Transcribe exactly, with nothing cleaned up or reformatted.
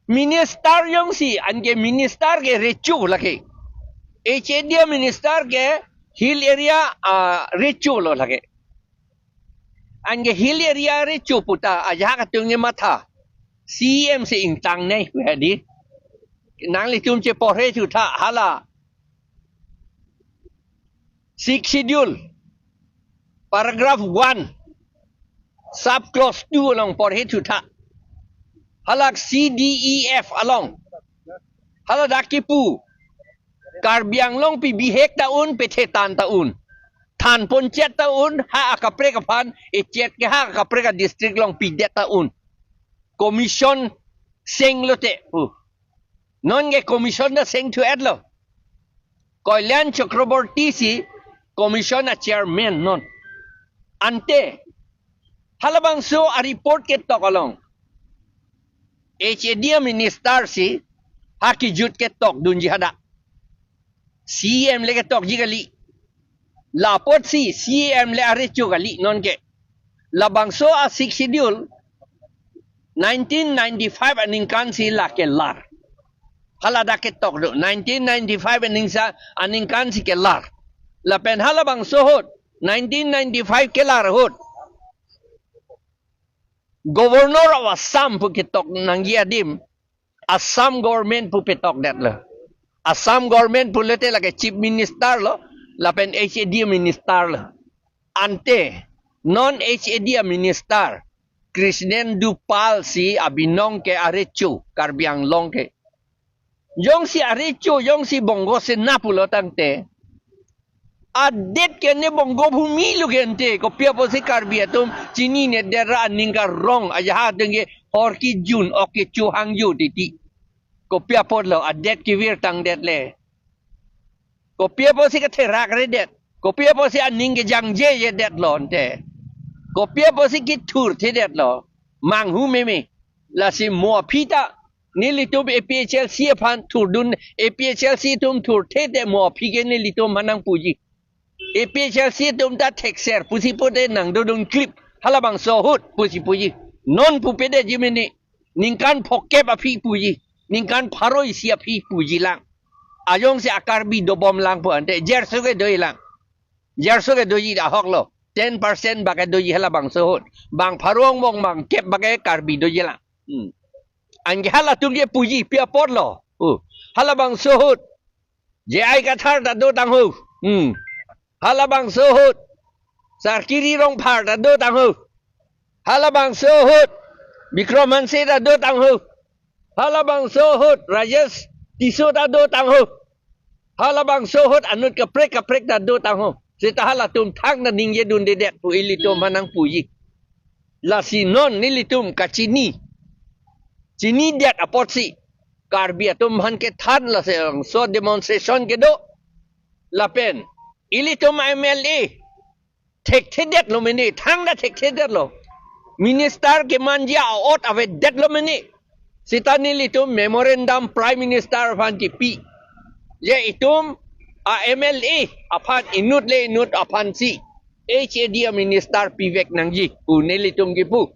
Minister jongsi, anke minister ke recho lake. H A D a minister ke hill area, ah, recho lo lake. Anke hill area recho puta ajahak atum ke matha. C E M si ingtang nei pu hedi. Nanglitum cheporhe thutha hala Sixth Schedule, paragraph one, sub clause two along porhe thutha. Halak C D E F along. Haladak kipu. Karbi Anglong pi bihek ta un, pethe tan ta un. Than ponchet ta un, ha akaprek aphan, echet ke ha akaprek a district along pidet ta un. Commission seng lote pu. Non ke commission ta seng thu-et lo. Kalyan Chakraborty si commission a chairman non. Ante, halabangso a report ketok along H A D a minister si ha kejut ketok dunji hadak. C E M le ketokji kali. Lapotsi C E M le arecho kali non ke. Labangso a Sixth Schedule nineteen ninety-five aningkan si la kelar. Haladak ketok do. Nineteen ninety-five aningsa, aningkan si kelar. Lapen halabangso ahut, nineteen ninety-five kelar ahut, Governor of Assam pu ketok nangji adim, Assam government pu petokdet lo. Assam government pulote lake Chief Minister lo, lapen H A D minister lo. Ante, non H A D a minister, Krishnendu Pal si abinong ke arecho, Karbi Anglong ke. Jongsi arecho, jongsi Bongo Sena pulo tangte, adet ke ne Bongo Bhumi lo ke ante, kopi apotsi Karbi atum chininedet ra aning karong, ajahak atum ke hor kejun, ok kecho hangjo titi. Kopi apotlo, adet kevir tangdet le. Kopi apotsi katherak redet. Kopi apotsi aning kejangjejedet lo ante. Kopi apotsi kethurthedet lo. Manghu meme. Lasi mo aphi ta nelitum A P H L C aphan thurdun, A P H L C atum thurthe te mo aphi ke nelitum aphan nangpuji. A P H L C atum ta thekser pusi pute nangdodun klip. Halabangso ahut pusi puji. Non pupedetji mene. Ningkan phokep aphi puji. Ningkan pharo isi aphi puji lang. Ajongsi a Karbi dobom lang pu ante. Jerso ke doji lang. Jerso ke doji ahok lo. Ten percent bak ke doji halabangso ahut. Bang pharo angbong bang kep bak ke Karbi doji lang. Hmm. Anke halatum ke puji pi apotlo. Uh. Halabangso ahut J I Kathar ta dotang ho. Hmm. Halabangso ahut Sarkiri Rongphar ta dotang ho. Halabangso ahut Bikram Hanse ta dotang ho. Halabangso ahut Rajesh Tisso ta dotang ho. Halabangso ahut anut kaprek kaprek ta dotang ho. Seta halatum thang ta ningjedundedet pu ilitum aphan nangpuji. Lasi non nelitum kachini. Chinidet apotsi Karbi atum aphan kethan, lasi labangso demonstration kedo. Lapen ilitum M L A thekthedet lo mene, thangta thekthedet lo. Minister kemanji a-ot avedet lo mene. Seta nelitum memorandum Prime Minister aphan kipi. Je itum a M L A aphan inut le inut aphansi H A D a minister pivek nangji pu nelitum kipu.